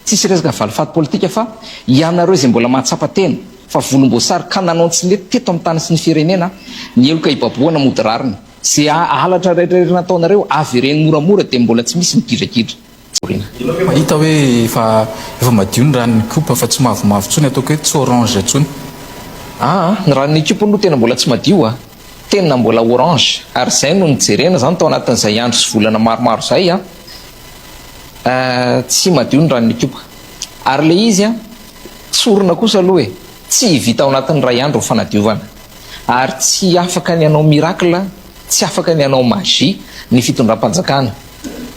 Tsisy resaka valifaty politika fa ianareo izay mbola mahatsapa tena fa volomboasary ka nanao tsy nety teto amin'ny tany sy ny firenena, ny heloka hibabohana mody rariny. Ze halatra rehetra nataonareo avereno moramora dia mbola tsy misy migidragidra. Mahita hoe efa efa madio ny ranon'Ikopa fa tsy mavomavo intsony, ataoko hoe tsy orange intsony. Aa, ny ranon'Ikopa aloha tena mbola tsy madio a! Tena mbola orange, ary izay no nijerena izany tao anatin'izay andro sy volana maromaro izay a! Tsy madio ny ranon'Ikopa. Ary ilay izy a, tsorina kosa aloha e, tsy vita ao anatin'ny iray andro ny fanadiovana. Ary tsy afaka ny hanao miracle, tsy afaka ny hanao magie ny fitondram-panjakana.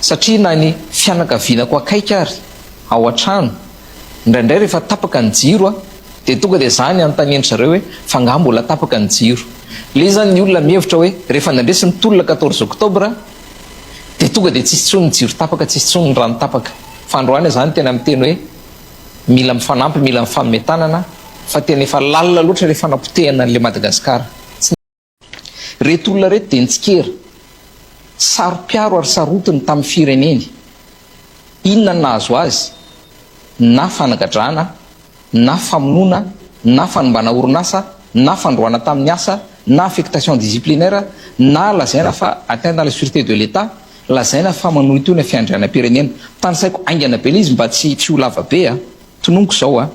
Satria na ny fianakavianako akaiky ary ao an-trano, indraindray rehefa tapaka ny jiro a, dia tonga dia za ny anontanian-dry zareo hoe fa angaha mbola tapaka ny jiro? Ilay izy zany ny olona mihevitra hoe rehefa nandresy ny tolona quatorze octobre dia tonga dia tsisy intsony ny jiro tapaka, tsisy intsony ny rano tapaka. Fa androany aho zany tena miteny hoe mila mifanampy, mila mifanome tanana fa tena efa lalina loatra ilay fanapotehana an'ilay Madagasikara. Tsy. Reto olona reto dia nitsikera, saro-piaro ary sarotiny tamin'ny fireneny. Inona no nahazo azy? Na fanagadrana, na famonoana, na fanimbana orinasa, na fandroahana tamin'ny asa, na affectation disciplinaire, na lazaina fa atteinte à la sûreté de l'Etat, lazaina fa manohintohina fiandrianam-pirenena. Tanisaiko haingana be ilay izy mba tsy tsy ho lava be a! Tononiko izao a!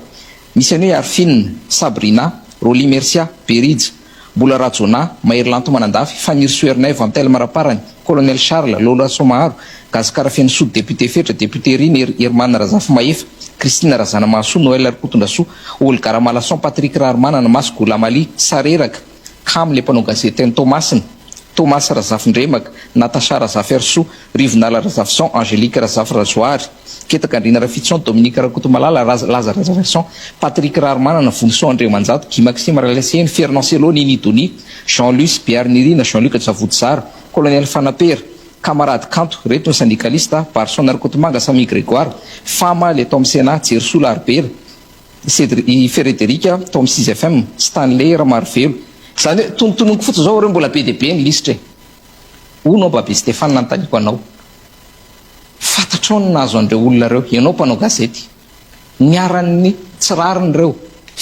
Misy an'i hoe Arphine, Sabrina, Rolly Mercia, Berija, Mbola Rajonah, Mahery Lanto Manandafy, Fanirisoa Ernaivo, Anthelme Raparany, Colonel Charles, Lolo Rasoamaharo, Gascar Fenosoa, Député Fetra, Député Rina, Herman Razafimahefa, Christine Razanamahasoa, Noël Rakotondrasoa, Olga Ramalason, Patrick Raharimanana, Masy Goulamali, Sareraka, Kamo le mpanao gazety any Toamasina, Thomas Razafindremaka, Natacha Razafiarisoa, Rivonala Razafison, Angélique Razafirazoary, Ketaka Andriana Rafitson, Dominique Rakotomalala, Laza Razafison, Patrick Raharimanana, Vonisoa Andriamanjato, Guy Maxime Ralaiseheno, Fernand Cello, Nini Donia, Jean Luce, Beharinirina, Jean Luc Javodizara, Colonel Fanapera, Camarade Kanto, reto ny syndikalista, Barson Rakotomanga, Samia Grégoire, Fama, le tao amin'ny Sénat, Jerisoa Laribera, Cedric, Ferederika, tao amin'ny Six FM, Stanley Ramarivelo. Izany hoe tonontononiko fotsiny izao ireo mbola be dia be ny lisitra e. Hono aho Babe Stéphane nanontaniako anao. Fantatrao ny nahazo an'ireo olona ireo, ianao mpanao gazety. Niharan'ny tsy rariny ireo,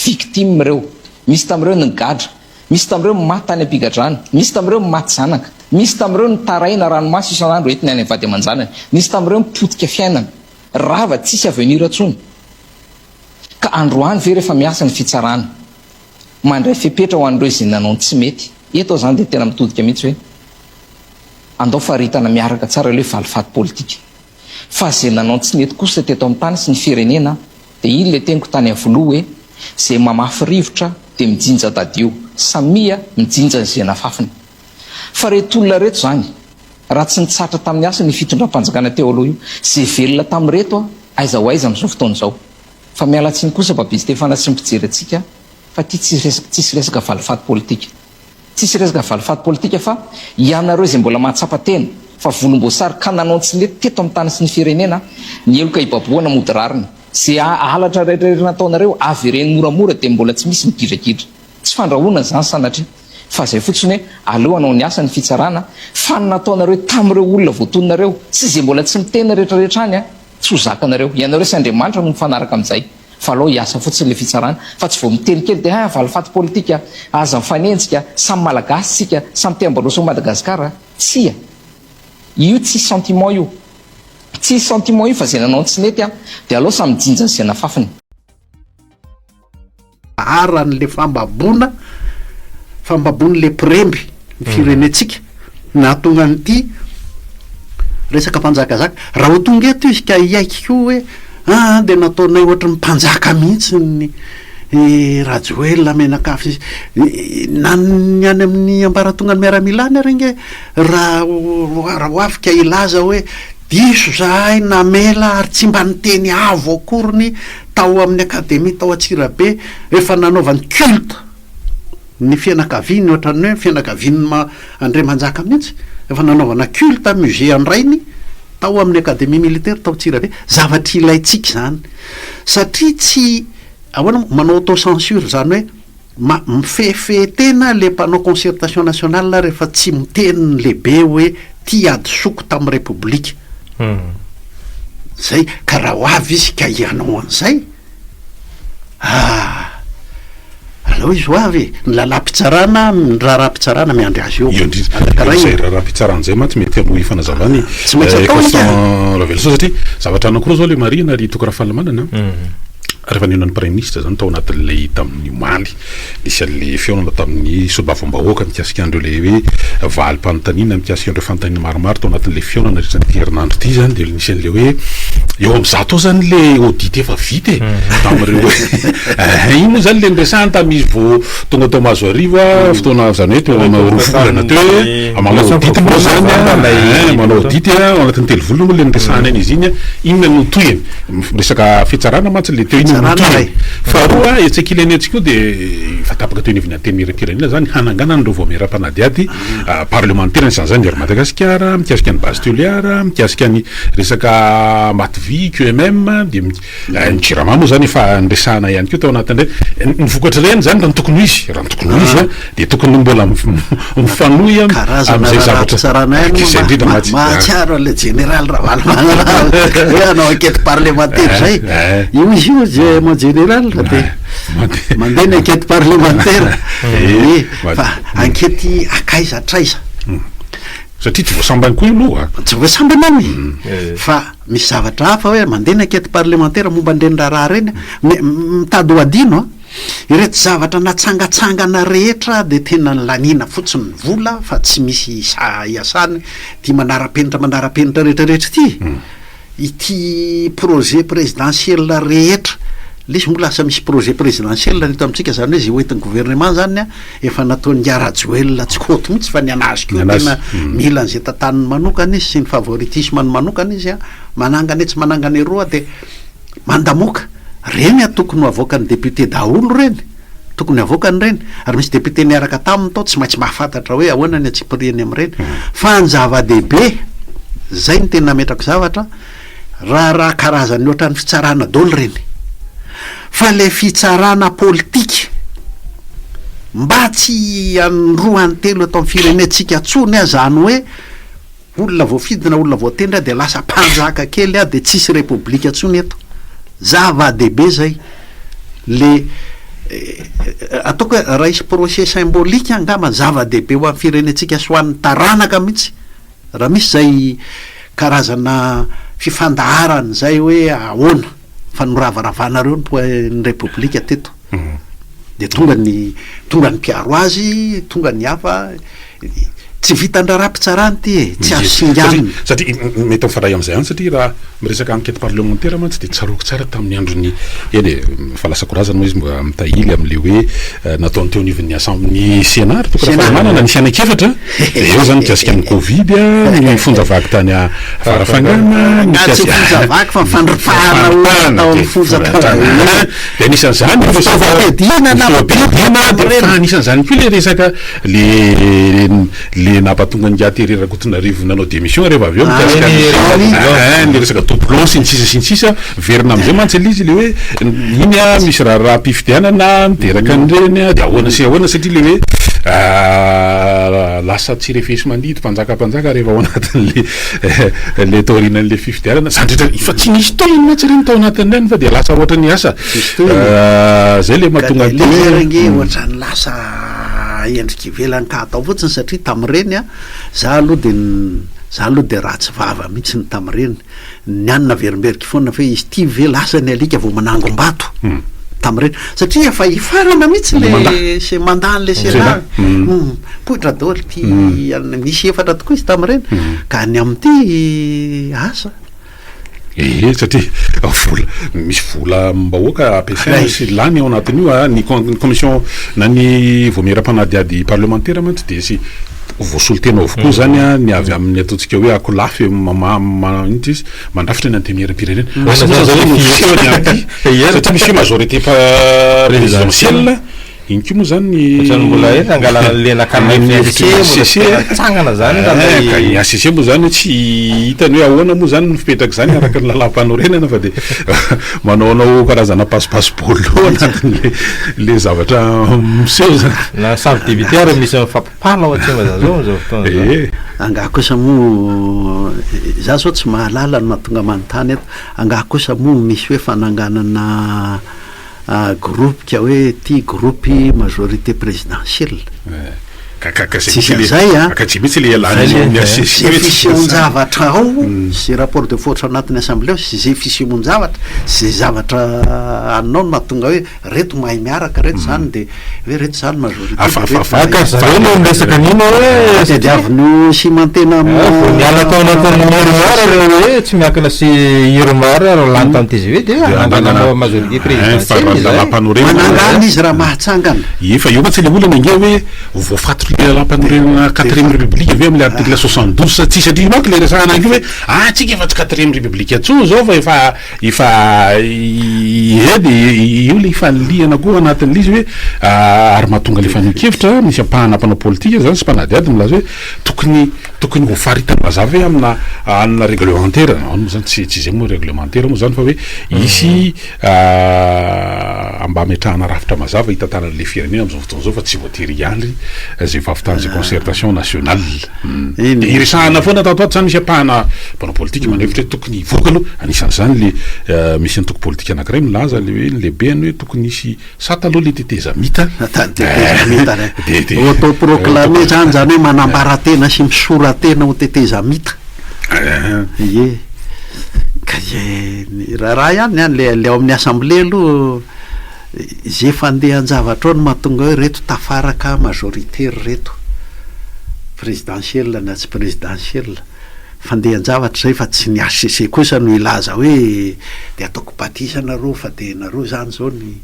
victime ireo. Misy tamin'ireo nigadra, misy tamin'ireo maty tany am-pigadrana, misy tamin'ireo maty zanaka, misy tamin'ireo nitaraina ranomaso isan'andro entiny any amin'ny vady aman-janany, nisy tamin'ireo nipotika fiainana, rava tsisy avenir intsony. Ka androany ve rehefa miasa ny fitsarana, mandray fepetra ho an'ireo izay nanao ny tsy mety? Eto aho izany dia tena mitodika mihitsy hoe andao faritana miaraka tsara ilay hoe valifaty politika. Fa izay nanao ny tsy nety kosa teto amin'ny tany sy ny firenena dia iny ilay teniko tany avoloha hoe izay mamafy rivotra dia mijinja tadio, samia mijinja izay nafafiny. Fa reto olona reto izany raha tsy nitsahatra tamin'ny asany io fitondram-panjakana teo aloha io, izay velona tamin'ireto aiza ho aiza amin'izao fotoana izao. Fa miala tsiny kosa Babe Stefana sy ny mpijery antsika fa ity tsisy resaka valifaty politika. Tsisy resaka valifaty politika fa ianareo izay mbola mahatsapa tena fa volomboasary ka nanao ny tsy nety teto amin'ny tany sy ny firenena, ny heloka hibabohana mody rariny. Ze halatra rehetra nataonareo avereno moramora dia mbola tsy misy migidragidra. Tsy fandrahonana izany sanatria fa zay fotsiny hoe aleo hanao ny asa ny fitsarana fa ny nataonareo tamin'ireo olona voatononareo sy ze mbola tsy miteny rehetra rehetra any tsy ho zakanareo. Ianareo sy Andriamanitra no mifanaraka amin'izay. Fa alao hiasa fotsiny le fitsarana fa tsy vao miteny kely dia ah valifaty politika, aza mifanenjika, samy malagasy tsika, samy te hambaroso an'i Madagasikara, tsia! Io tsy sentiment io, tsy sentiment io fa zay nanao ny tsy nety dia alao samy mijinja an'izay nafafiny. Aran'le fambaboana, fambaboan'le mpiremby ny firenentsika nahatonga an'ity resaka mpanjakazaka. Raha ho tonga eto izy ka hiaiky koa hoe aa dia nataonay ohatry ny mpanjaka mihitsy ny Rajoelina mianakavy na ny any amin'ny ambaratongan'ny miaramila any ary ange raha raha ho avy ka hilaza hoe diso zahay namela ary tsy mba niteny avo akory ny tao amin'ny akademia tao Antsirabe efa nanaovany culte ny fianakaviany ohatran'ny hoe fianakavian'ny Andriamanjaka mihitsy, efa nanaovana culte musée an-drainy tao amin'ny académie militaire tao Antsirabe, zavatra ilaintsika izany satria tsy ahoana moa, manao auto censure izany hoe ma- mifehifehy tena le mpanao concertation nationale rehefa tsy miteny ny lehibe hoe ty hadisoako tamin'ny repoblika. Zay, ka raha ho avy izy ka hianao an'izay, ah! Alao izy ho avy e! Ny lalam-pitsarana, ny raharaham-pitsarana miandry azy eo. Eo indrindra. Anankiray Izay raharaham-pitsarana izay mantsy mety hanohy fanazavana i Tsy maintsy atao anie. Constant Raveloson satria zavatra anankiroa izao ilay marihina ry Toky Rafalimanana a. Rehefa nihaona ny Praiminisitra izany tao anatin'ilay tamin'ny omaly, nisy an'ilay fihaonana tamin'ny solombavambahoaka mikasika an'ireo ilay hoe valim-panontaniana mikasika an'ireo fanontaniana maromaro tao anatin'ilay fihaonana nandritra an'ity herinandro ity izany dia nisy an'ilay hoe eo amin'ny 100 eo izany ilay audit efa vita e, tamin'ireo hoe iny moa izany ilay niresahany tamin'izy vao tonga tao Mahazoarivo fotoana izany hoe teo amin'ny roa volana teo hoe manao audit moa izany an, manao audit ao anatin'ny telo volana moa ilay niresahany an'izy iny, inona no tohiny? Resaka fitsarana mantsy le teo iny no tohiny. Faharoa, etsy ankilany etsy koa dia efa tapaka teo anivon'ny Antenimierampirenena izany hananganana ireo vaomiera mpanadihady parlemantera, anisan'izany ny Air Madagasikara, mikasika ny Base Toliara, mikasika ny resaka Ambatovy, QMM, dia ny Jirama moa izany efa niresahana ihany koa tao anatin'ireny. Ny vokatr'ireny izany raha ny tokony ho izy, raha ny tokony ho izy an, Dia tokony mbola mifanohy Karazana amin'izay zavatra raharaham-pitsarana ihany izay moa indrindra mantsy. mahatsiaro an'ilay jeneraly Ravalomanana hoe hanao enquête parlementaire izay. Io izy io je mon général dia mandeha ny enquête parlementaire. Ie, fa enquête hankaiza hatraiza. Satria tsy vao sambany koa io aloha. Tsy vao sambany io e. Fa misy zavatra hafa hoe mandeha ny enquête parlementaire momba an'ireny raharaha ireny, mitady ho adino an. Ireto zavatra natsangatsangana rehetra dia tena laniana fotsiny ny vola fa tsy misy iasany ity manara-penitra manara-penitra rehetra rehetra ity. Ity projet présidentiel rehetra, lesy moa lasa misy projet présidentiel ny eto amintsika zany hoe zay hoentin'ny gouvernement zany an, efa nataon'ingahy Rajoelina tsy kôty mihitsy fa ny an'azy koa tena mila an'izay tantaniny manokana izy sy ny favoritisme-ny manokana izy an, manangana etsy manangana eroa dia Mandamoka, reny a tokony ho avoakan'ny député daholo reny, tokony avoakany reny, ary misy député niaraka taminy tao tsy maintsy mahafantatra hoe ahoana ny antsipiriany amin'ireny, fa ny zava-dehibe, zay no tena ametrako zavatra, raharaha karazan'ny ohatran'ny fitsarana daholo reny, fa le fitsarana politika mba tsy an'ny roa any telo eto amin'ny firenentsika tsony aza zany hoe, Olona voafidy na olona voatendry dia lasa mpanjaka kely dia tsisy repoblika tsony eto. Zava-dehibe zay. Le ataoko hoe raha hisy procès symbolique angamba zava-dehibe ho an'ny firenentsika sy ho an'ny taranaka mihitsy raha misy zay karazana fifandaharana zay hoe ahoana fa noravaravanareo ny repoblika teto. Dia tonga ny tonga ny mpiaro azy, tonga ny hafa, tsy vitan'ny raharaham-pitsarana ity e, tsy azo singanina. Satria mety mifandray amin'izay ihany satria raha miresaka enquête parlementaire mantsy dia tsaroako tsara tamin'ny andron'ny, eny e, efa lasa korazana moa izy mba mitahily amin'ilay hoe nataony teo anivon'ny assemb- ny Sénat ry Toky Rafalimanana, nisy anankiefatra, dia eo izany mikasika ny Covid, ny fonja vaky tany Farafangana, ny Nga tsy fonja vaky fa fandripahana olona tao amin'ny fonja tao. Dia anisan'izany ny resaka Fitaovam-piadiana na fitaovam-piadiana dia fa anisan'izany koa ilay resaka le le nampatonga an'i Thierry Rakotonarivo nanao démission rehefa avy eo mikasika ny ny resaka doublon sy ny sisa sy ny sisa. Miverina amin'izay mantsy ilay izy ilay hoe iny a misy raharaham-pifidianana miteraka an'ireny dia ahoana sy ahoana satria ilay hoe lasa tsy refesi-mandidy mpanjaka mpanjaka rehefa ao anatin'ilay Le taorianan'le fifidianana, zany rehetra fa tsy nisy tohiny mantsy ireny tao anatin'ireny fa dia lasa ohatran'ny asa. Tsisy tohiny. Zay le mahatonga Ka an'ity le hoe. ange ohatran'ny lasa endrika ivelany ka atao fotsiny satria tamin'ireny an, za aloha dia za aloha dia ratsy vava mihitsy tamin'ireny. Ny anona averimberiko foana fa hoe izy ity ve lasa ny alika vao manangom-bato tamin'ireny satria efa hifarana mihitsy le se mandat an'le Sénat. Mipoitra daholo ity nisy efatra tokoa izy tamin'ireny ka ny amin'ity asa. Ee satria vola misy volam-bahoaka ampiasaina sy lany ao anatin'io a, ny commission na ny vaomiera mpanadihady parlemantera mantsy dia sy voasolo tena ao avokoa zany a, ny avy amin'ny ataontsika hoe ankolafy inona izy mandrafitra ny antenimieram-pirenena. Asa moa zany zao no fisehony amin'ity satria misy hoe majorité présidentielle. Iny koa moa zany ny. Ohatran'ny mbola hoe nangalana an'le nakana ny HCC mbola tsy tena nitsangana zany raha ilay. Ka ny HCC moa zany tsy hitany hoe ahoana moa zany ny fipetrak'izany araka ny lalàmpanorenana fa dia manaonao karazana pasipasy baolina ao anatin'le le zavatra miseho zany. Na samy député ary misy mifampipala ao Tsimbazaza ao amin'izao fotoana izao. Ee. Angaha kosa moa, za zao tsy mahalala ny mahatonga manontany eto, angaha kosa moa misy hoe fananganana Groupe ka hoe ty groupe majorité présidentielle. Tsisy an'izay an! Ze fisehoan-javatra ao, ze rapport de force anatin'ny assemblée ao sy ze fisehoan-javatra, ze zavatra anao no mahatonga hoe reto mahay miaraka reto zany de hoe reto zany majorité de reto mahay. Ka zareo no miresaka an'iny hoe. Tadiavin'io Simantena Vao niala tao anatin'ny Irmar ireo hoe tsy miankina sy Irmar ary lany tamin'ny tgv dia hanangana majorité présidentielle izahay. Manangana izy raha mahatsangana. Ie fa eo mantsy ilay olana ange hoe voafatotry ilay lalàmpanorenana quatrième république ve amin'ilay article 72 sa tsia satria io manko ilay resahana ange hoe ah tsika efa tsy quatrième république intsony izao fa efa Efa ie dia io ilay ifanilihana koa anatin'ilay izy hoe ary mahatonga ilay fanehoan-kevitra, misy ampahana mpanao politika izany sy mpanadihady milaza hoe tokony tokony ho faritana mazava hoe amina amina réglementaire, ao moa izany tsy tsy izay moa réglementaire moa izany fa hoe hisy mba hametrahana rafitra mazava hitantanana ilay firenena amin'izao fotoana izao fa tsy voatery hiandry izay fahavitan'izay concertation nationale. Dia iresahana foana tato ato izany misy ampahana mpanao politika maneho hevitra hoe tokony hivoaka aloha, anisan'izany le misy antoko politika anankiray milaza le hoe ny lehibeny hoe tokony hisy sata aloha le tetezamita. Sata ny tetezamita re. Auto-proclamé zany, zany hoe manambara tena sy misora-tena ho tetezamita. Ie. Ka ie, ny raharaha ihany ny any, le le ao amin'ny assemblée aloha Ze fandehan-javatra ao no mahatonga hoe reto tafaraka majoritaire reto, présidentiel na tsy présidentiel, fandehan-javatra zay fa tsy ny HCC kosa no hilaza hoe de ataoko batisa nareo fa de nareo zany zao ny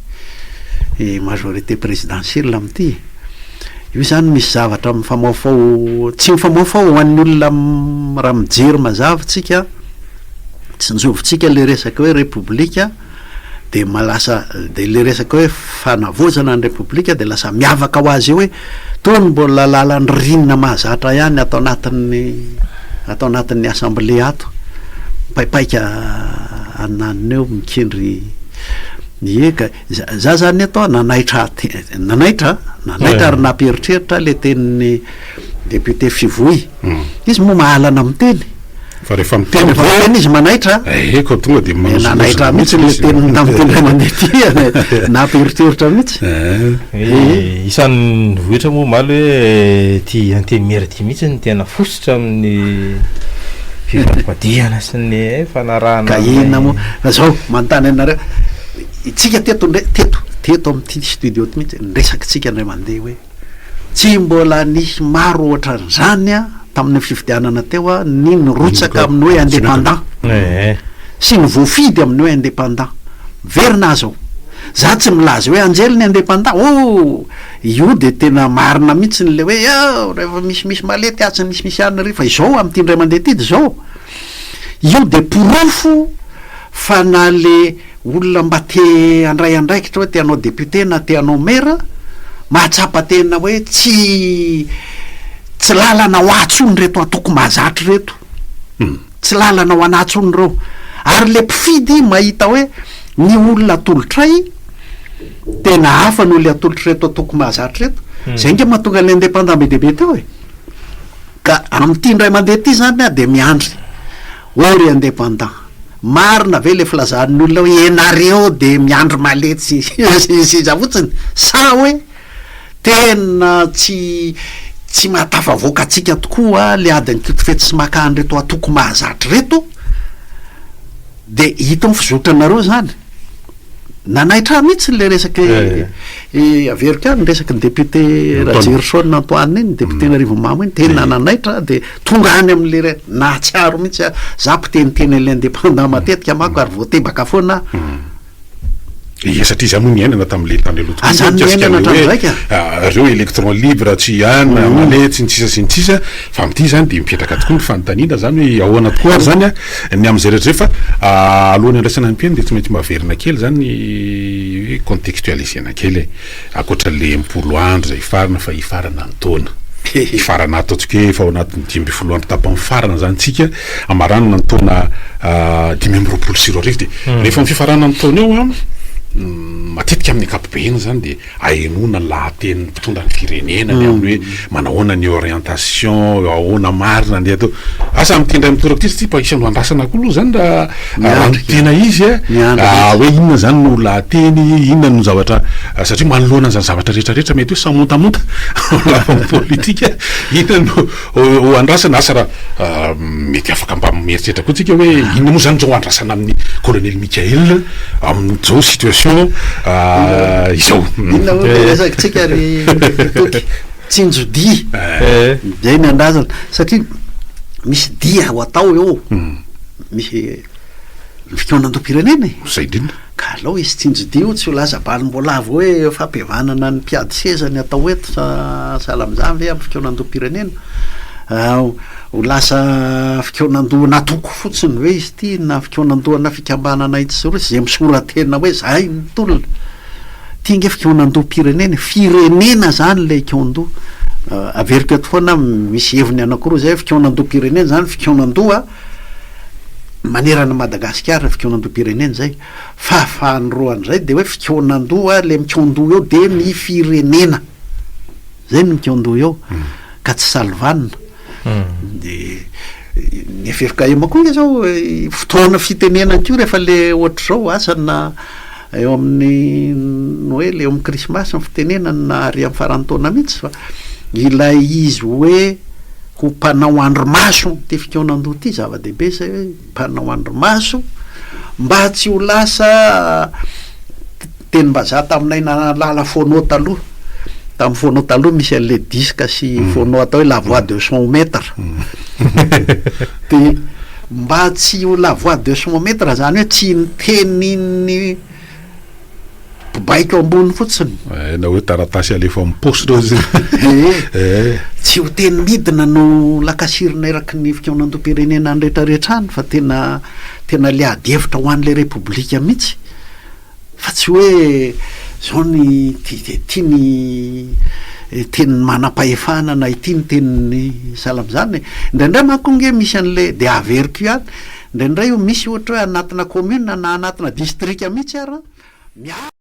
majorité présidentielle amin'ity e. Io zany misy zavatra mifamaofao, tsy mifamaofao ho an'ny olona raha mijery mazava tsika, tsinjovintsika le resaka hoe repoblika, de lasa de le resaka hoe fanavaozana ny repoblika de lasa miavaka ho azy eo hoe tony mbola lalan'ny ririnina mahazatra ihany ato anatin'ny ato anatin'ny assemblée ato mipaipaika ananona eo mikendry ie ka za zany eto a nanaitra nanaitra nanaitra ary nampieritreritra le tenin'ny député Fivoy izy moa mahalana miteny Fa rehefa miteny Rehefa miteny izy manaitra. Eh, ko tonga dia manozongozona Nanaitra mihitsy ilay teniny tamin'ity indray mandeha ity e. Nampieritreritra mihitsy. Eh. Isan'ny nivoitra moa omaly hoe ity Antenimiera ity mihitsy no tena fositra amin'ny fivadibadihana sy ny fanarahana. Ka inona moa? Fa zao, manontany anareo, isika teto indray, teto, teto amin'ity studio ity mihitsy, niresaka isika indray mandeha hoe. Tsy mbola nisy maro ohatran'izany tamin'ny fifidianana teo ny nirotsaka amin'ny hoe indépendant sy ny voafidy amin'ny hoe indépendant. Miverina aza ao. Za tsy milaza hoe anjely ny indépendant, oh! Io dia tena marina mihitsy le hoe oh! Rehefa misimisy malety atsy misimisy any ry fa izao amin'ity indray mandeha ity dia izao. Io dia porofo fa na le Olona mba te handray andraikitra hoe te hanao député na te hanao maire, mahatsapa tena hoe tsy tsy lalana ho ahy tsony ireto antoko mahazatra ireto. Tsy lalana ho anah tsony ireo. Ary le mpifidy mahita hoe ny olona atolotray tena hafa noho le atolotr'ireto antoko mahazatra ireto. Zay ange mahatonga an'le indépendant be dia be teo e. Ka amin'ity indray mandeha ity zany aho dia miandry hoe ry indépendant, marina ve le filazan'ny olona hoe ianareo dia miandry malety sy ny sisa fotsiny sa hoe tena tsy tsy mahatafavoaka antsika tokoa le adin'ny kitofetsy sy maka an'ireto antoko mahazatra ireto? Dia hita ny fizotranareo zany. Nanaitra ahy mihitsy ilay resaka averiko ihany ny resaky ny député Rajerison Antoine iny, député Arivonimamo iny, tena nanaitra ahy dia tonga any amin'ilay re- nahatsiaro mihitsy aho, za mpiteniteny an'ilay indépendant matetika manko ary voatebaka foana aho. Ie, satria izany moa niainana tamin'ilay tany aloha tokoa Ah, zany mikasika niainana an'ilay hoe, hatramin'izay ka. ah, ireo électron libre tsy any na manetsy sy ny sisa sy ny sisa, fa amin'ity izany dia mipetraka tokoa ny fanontaniana izany hoe ahoana tokoa ary izany ny amin'izay rehetra izay fa alohan'ny handraisana ny mpihaino dia tsy maintsy mba averina kely izany ny hoe contextualiser-na kely e. Ankoatra le 60 andro izay hifarana fa hifarana ny taona. Hifarana ataontsika hoe efa ao anatin'ny 15 andro tapany farana izany tsika hamaranana ny taona 2025 dia rehefa amin'ny fifaranan'ny taona eo an, matetika amin'ny ankapobeny izany dia ahenoana ny lahatenin'ny mpitondra ny firenena ny amin'ny hoe manahoana ny orientation, ahoana marina ny atao. Asa amin'ity indray mitoraka ity satria mba isan'ny ho andrasana koa aloha izany raha raha ny tena izy a, hoe inona izany no lahateny, inona no zavatra, satria manoloana an'izany zavatra rehetra rehetra mety hoe samontamonta amin'ny lafiny politika, inona no ho andrasana, asa raha mety afaka mba mieritreritra koa tsika hoe inona moa izany izao andrasana amin'ny colonel Mickaël amin'izao situation izao. Inona moa no resakitsika ry Toky? Tsinjo dia, izay ny andrasana satria misy dia ho atao eo. Misy ny fikaonandoham-pirenena e! Zay indrindra. Ka alao hisy tsinjo-dia io tsy ho lasa balim-boalavo hoe fampihavanana ny mpiady seza ny atao eto sa sahala amin'izany ve amin'ny fikaonandoham-pirenena? Ho lasa fikaonandohan'antoko fotsiny ve izy ity na fikaonandohana fikambanana etsy sy eroa izay misora-tena hoe zahay no tolona? Ity ange fikaonandoham-pirenena e! Firenena izany ilay hikaon-doha. Averiko eto foana misy heviny anankiroa izay, fikaonandoham-pirenena izany fikaonandoha manerana an'i Madagasikara fikaonandoham-pirenena izay, fa faharoan'izay dia hoe fikaonandoha, ilay mikaondoha eo dia ny firenena, izay no mikaondoha eo ka tsy salovanina, dia ny ffkm koa nge zao fotoana fitenenana koa rehefa le ohatr'izao asa na eo amin'ny noely, eo amin'ny krismasy ny fitenenana na ary amin'ny faran'ny taona mihitsy fa ilay izy hoe ho mpanao andrimaso ity fikaonandoha ity, zava-dehibe izay hoe mpanao andrimaso mba tsy ho lasa tenim-bazaha taminay nahalala phono taloha, tamin'ny phono taloha misy an'ilay disque sy phono atao hoe la voix de son mètre, dia mba tsy ho la voix de son mètre zany hoe tsy ny tenin'ny Mpibaiko ambony fotsiny. Eh, na hoe taratasy alefa amin'ny paositra ozy. Eh, tsy ho teny midina no lakasirina eraky ny fikaonandoham-pirenena any rehetrarehetra any fa tena tena le ady hevitra ho an'ilay repoblika mihitsy fa tsy hoe zao ny ty de ty ny tenin'ny manam-pahefana na ity ny tenin'ny sahala amin'izany e. Indraindray manko ange misy an'le de averiko ihany, indraindray io misy ohatra hoe anatina commune na anatina distrika mihitsy ara, miady.